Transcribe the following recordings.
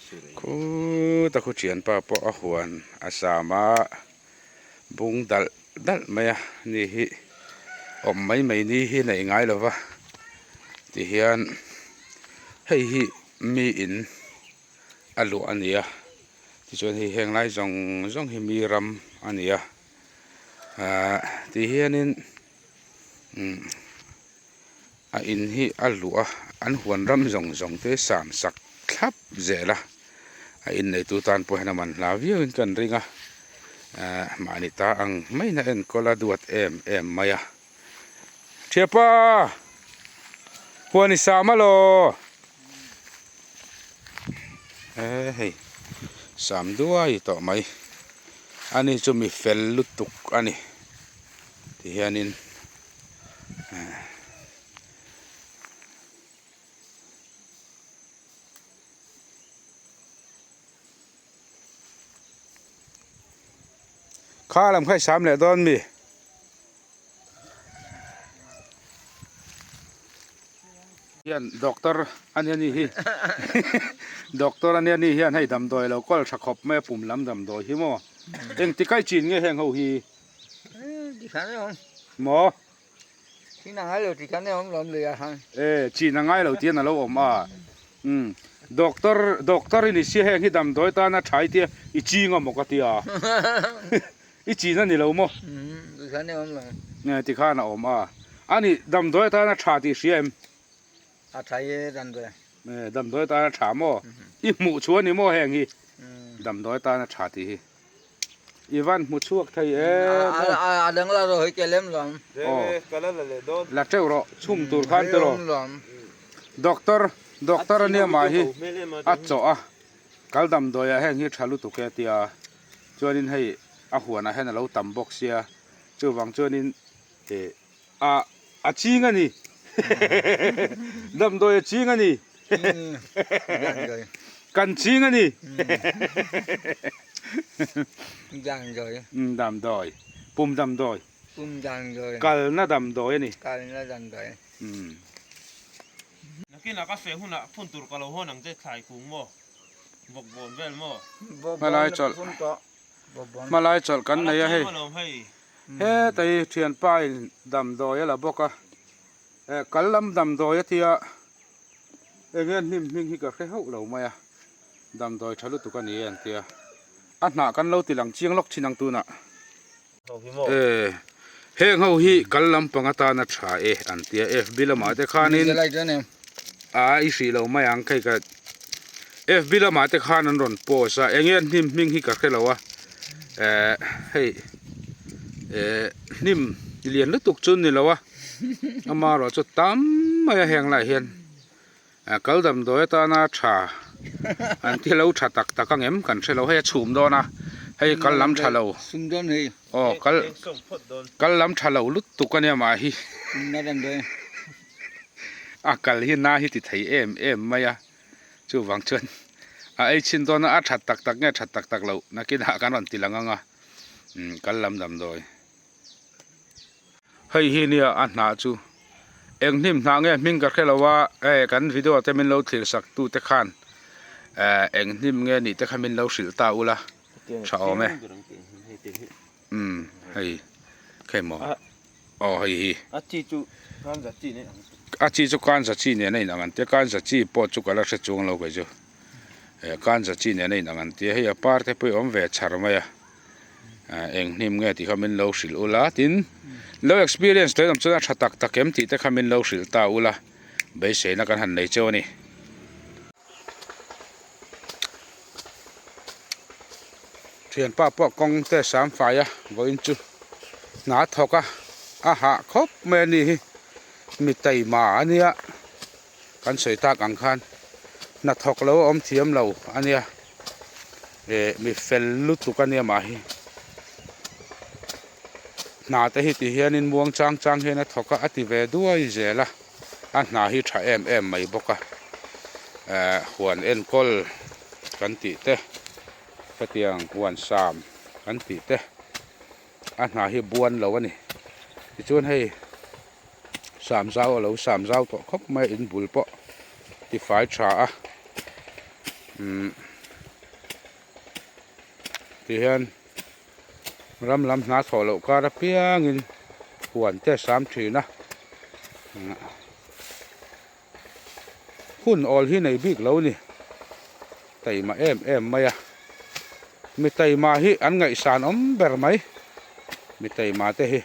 Khuta khu thianpa pawh a huan a sam a bung dalh dalh mai a ni hi awm mai mai ni hi neih ngai lo va tihian hei hi mi in a luah a ni a tichuan hei heng lai zawng zawng hi mi ram a ni a ahh tihianin umm a in hi a luh a an huan ram zawng zawng te sam sak thlap zel a a inneitu tan pawh hian a man hla viau in kan ring a ahh mahni ta ang maiin a enkawl a duat em em mai a thiapa huan i sam alaw he hei sam duai tawh mai ani chu mi fel lutuk a ni tihianin. Kha lam kha i sam leh dawn mi? Hian doctor a nia ni hi doctor a nia ni hian hei damdawi lo kawl tha khawp mai a pum lam damdawi hi maw engti kai chin nge heng ho hi. Maw? Chin a ngai lo tih khan awm lawm lui a han. E, chin a ngai lo tih an alo awm a. Umm, doctor, doctor i ni sia heng hi damdawi tana tha i tia, i ching a maw ka tia. I chin a ni lo maw? Umm, ti khan awm lo. E, ti khan a awm a. Ani, damdawi atana tha tih hria em? A tha i damdawi. E, damdawi atana tha maw? I hmuh chu a ni maw heng hi? Damdawi atana tha tih hi. I van hmu chhuak thei em em. A dang la rawh hei ke lem lawm. Aw la teuh rawh chhum tur khan te rawh. Doctor doctor ania mah hi a chawh a kal damdawi ah heng hi tha lutuk e tia chuanin hei a huan ah hian alo tam bawk sia chuvang chuanin eh A a ching a ni. Damdawi a ching a ni. Kan ching a ni. Damdawi. Damdawi. Pum damdawi. Pum damdawi. Kalna damdawi a ni. Kalna damdawi. Nakinah ka feh hunah phun tur ka lo hawn ang che thlai kung maw? Bawkbawn vel maw? Hmalai chawlh. Hmalai chawlh kan nei a hei. Heta hi thianpa in damdawi a la bawk a, eh kal lam damdawi a tia enge hnim hming hi ka hre hauh lo mai a, damdawi tha lutuk a ni e an tia, a hnah kan lo ti lang chiang lawk thin ang tunah. Eh heng ho hi kal lampang atana tha e an tia fb lamah te khanin a i hrih lo mai ang kei ka fb lamah te khan an rawn post a enge hnim hming hi ka hre lo a eh hei eh hnim lian lutuk chu ni lo a amaherawh chu tam mai a heng lai hian. A kal damdawi atana tha an ti lo tha tak tak ang em kan hre lo hei a chhum dawn a hei kal lam tha lo aw kal kal lam tha lo lutuk ania mah hi a kal hi na hi ti thei em em mai a chuvang chuan a ei chhin dawn a a that tak tak nge that tak tak loh nakinah kan rawn ti lang ang a kal lam damdawi. Hei hi nia a hnah chu eng hnim hnah nge hming ka hre lo a hei kan video te min lo thlir sak tu te khan eh eng hnim nge nih te kha min lo hrilh ta ula tha awm e umm hei khe maw aw hei hi a chi chu kanza chi nen a chi chu kanza chi nen a inang an tia kanza chi pawh chu ka la hre chuang lo kei chu eh kanza chi nen a inang an tia hei a par te pawh hi a awm ve char mai a. Eng hnim nge tih kha min lo hrilh ula tin lo experience tawh em chuan a tha tak tak em tih te kha min lo hrilh ta ula beiseina kan han nei cheu a ni. Thianpa pawh kawng te sam fai a vawiin chu hna thawk a a hah khawp mai a ni hi mi taima a nia. Kan sawi tak ang khan hnathawk lo a awm thiam lo a nia eh mi fel lutuk a nia mah hi hna te hi ti hianin muang chang chang hian a thawk a a ti ve duai zel a a hna hi tha em em mai bawk a eh huan enkawl kan tih te hetiang huan sam kan tih te a hna hi buan lo a ni tichuan hei. Sam zau a lo sam zau tawh khawp mai a in bul pawh tifai tha a umm. Tihian ram lam hna thawh loh kar apiangin huan te a sam thin a. Hun awl hi nei bik lo ni. Taima em em mai a. Mi taima hi an ngaihsan awm ber mai. Mi taima te hi.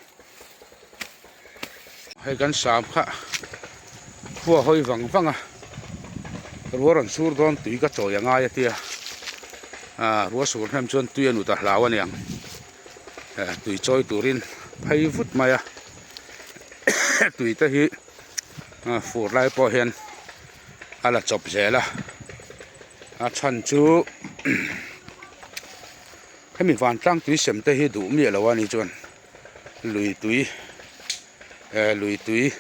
Hei kan sam kha khua hawi vang vang a ruah rawn sur dawn tui ka chawi a ngai a tia ah ruah sur hnem chuan tui a nut a hlau a niang eh tui chawi turin phei vut mai a tui te hi fur lai pawh hian a la chawp zel a a chhan chu hemi vantlang tui sem te hi duh miah lo a ni chuan. Lui tui eh lui tui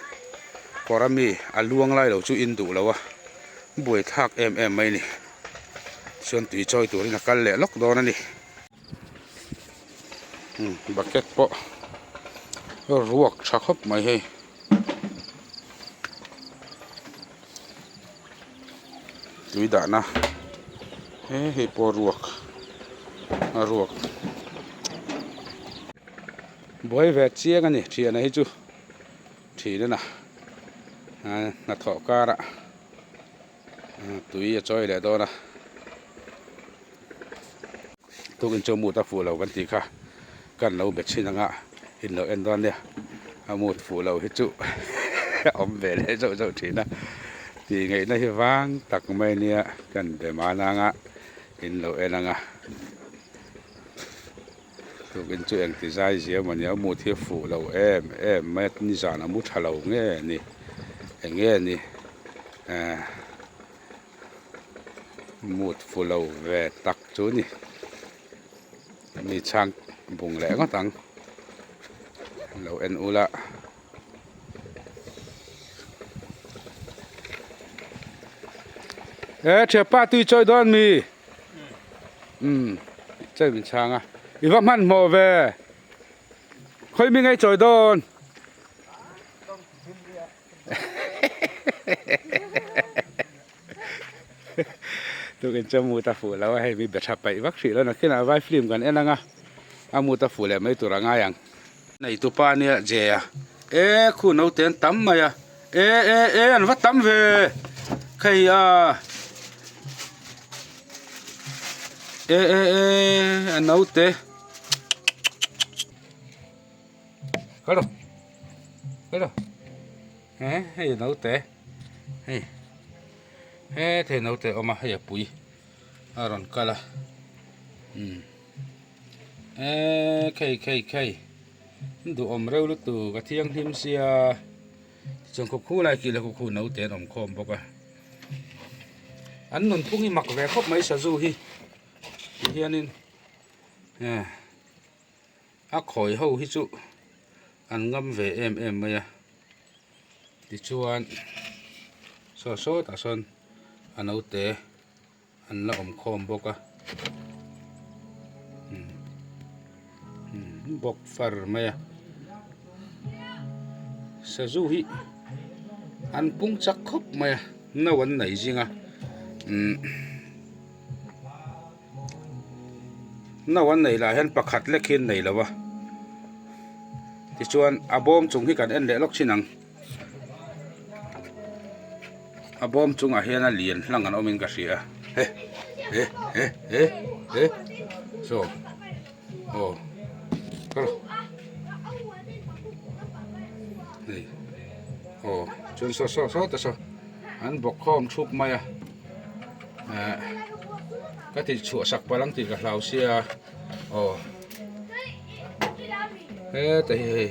kawr ami a luang lai lo chu in duh lo a buai thlak em em mai a ni chuan tui chawi turin a kal leh lawk dawn a ni umm bucket pawh ruak tha khawp mai hei. Tui dahna he hei pawh ruak a ruak buai ve chiang a ni thiana hi chu thin a na hnathawh karah tui a chawi leh dawn a tukin chu mut a fuh lo kan tih kha kan lo be chhin anga in lo en dawn nia a mut fuh lo hi chu a awm ve leh zauh zauh thin a tih ngaihna hi vang tak mai ania kan be man anga in lo en anga tukin chu engti zai zia maw nia mut hi a fuh lo em em mai a nizan a mu tha lo nge ni eng nge ni eh. Mut fu lo ve tak chu ni. Mi chhang bung leh ngawt ang. Lo en ula. E thianpa tui chawi dawn mi? Umm chawi min chhang a. I va hmanhmawh ve. Khawi mi ngei chawi dawn? Tukin chu mut a fuh lo a hei mi be tha paih vak hrih lo nakinah vai film kan en anga a mut a fuh leh mai tur a ngai ang. Nei tu pa nia je a e khu naute an tam mai a e e e an va tam ve khei a e e e a naute Kal rawh kal rawh he hei naute hei he thei naute a awm a hei a pui a rawn kal a umm eee khei khei khei duhawm reuh lutuk a thianghlim sia tichuan khaw khu lai kil a khaw khu naute an awm khawm bawk a an nunphung hi mak ve khawp mai sazu hi tihianin eh. A khawi ho hi chu an ngam ve em em mai a tichuan saw sawtah sawn a naute an la awm khawm bawk a umm bawk far mai a sazu hi an pung chak khawp mai a no an nei zing a umm. No an neih lah hian pakhat lek hi an nei lo a tichuan a bawm chung hi kan en leh lawk thin ang a bawm chungah hian a lian hlang an awmin ka hria he he he he he saw aw hei aw chuan saw saw saw te saw an bawk khawm thup mai a. Eh ka tih chhuah sak palh ang tih ka hlau sia aw heta hi hei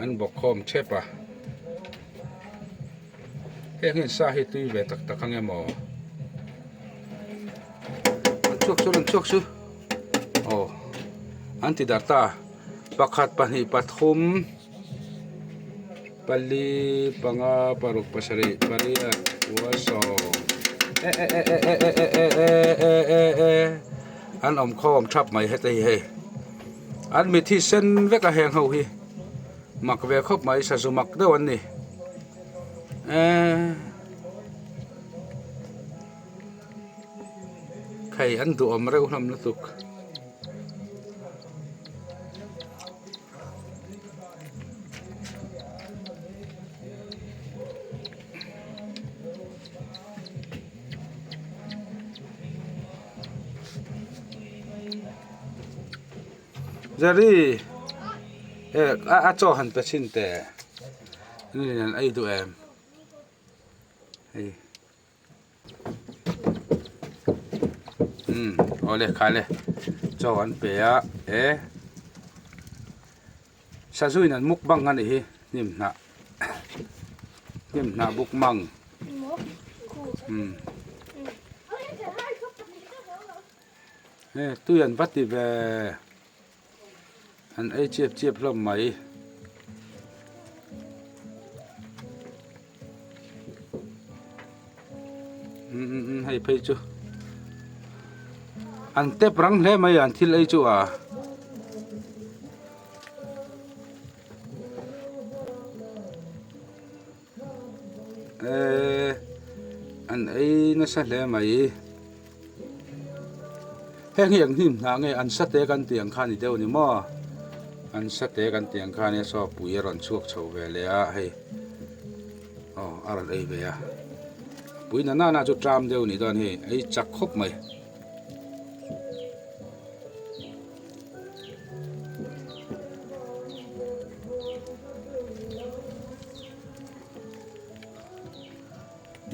an bawk khawm thep a heng hian sa hi tui ve tak tak ang em aw an chhuak chu an chhuak chu aw an ti darh ta pakhat pahnih pathum. Pali panga paruk pasarih pariat kua sawm e e e e e e e e e e e an awm khawm thap mai heta hi hei an mit hi sen vek a heng ho hi mak ve khawp mai sazu mak deuh an ni eee. Hei an duhawm reuh hlawm lutuk. Jerry eh a chaw han pe chhin teh ni an ei duh em hei umm awle khai le chaw an pe a e sazu in an mukbang a nih hi hnim hnah hnim hnah bukmang umm. He tui an va ti ve an ei chiap chiap hlawm mai. Umm hei phei chu an tep rang hle mai an thil ei chu a. Eee an ei nasa hle mai heng hi eng hnim hnah nge an sa te kan tih ang kha a ni deuh a ni maw an sa te kan tih ang kha a nia saw pui a rawn chhuak chho ve leh a hei aw a rawn ei ve a pui na nana chu ṭam deuh a nih dawn hei ei chak khawp mai.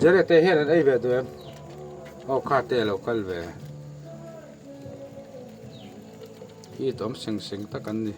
Jere te hian an ei ve duh em? Aw kha te a lo kal ve. Hi tawm seng seng tak an ni.